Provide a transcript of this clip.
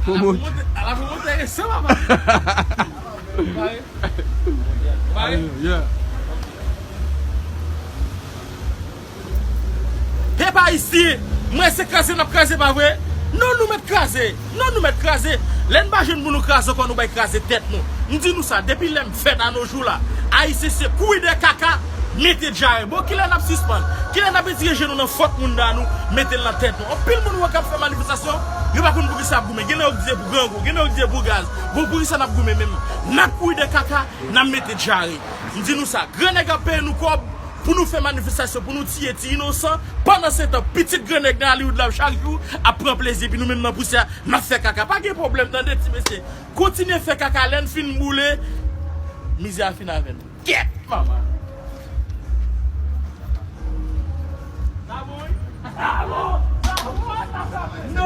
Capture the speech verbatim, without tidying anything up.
Ala pou monte, ala pou monte, se pa mal. Pare? Pare? Yeah. Pèp ayisyen, mwen se kraze n ap kraze, pa vre? Non, nou mèt kraze. Non, nou mèt kraze. Lè n pa jwenn pou nou kraze ankò, nou bay kraze tèt nou. M di nou sa, depi lè m fèt a no jou la, ayisyen se kouri dèyè kaka, mete djare. Bon, kilè n ap sispann? Kilè n ap retire je nou nan fòt moun da nou, mete l nan tèt nou? Anpil moun wè k ap fè manifestasyon, yo pa konn poukisa y ap goumen. Gen nan yo ki di se pou grangou, gen nan yo ki di se pou gaz. Bon, poukisa n ap goumen menm? N ap kouri dèyè kaka, n ap mete djare. M di nou sa, grannèg ap peye nou kòb pou nou fè manifestasyon, pou nou tiye ti inosan. Pandansetan, pitit grannèg nan Hollywood la chak jou ap pran plezi, epi nou menm nan pousyè, n ap fè kaka. Pa gen pwoblèm, tande, ti mesye. Kontinye fè kaka, lè n fin boule, mizè a fin avè n. Kèt, manman. Sa bon, wi? Sa bon, sa bon, sa bon.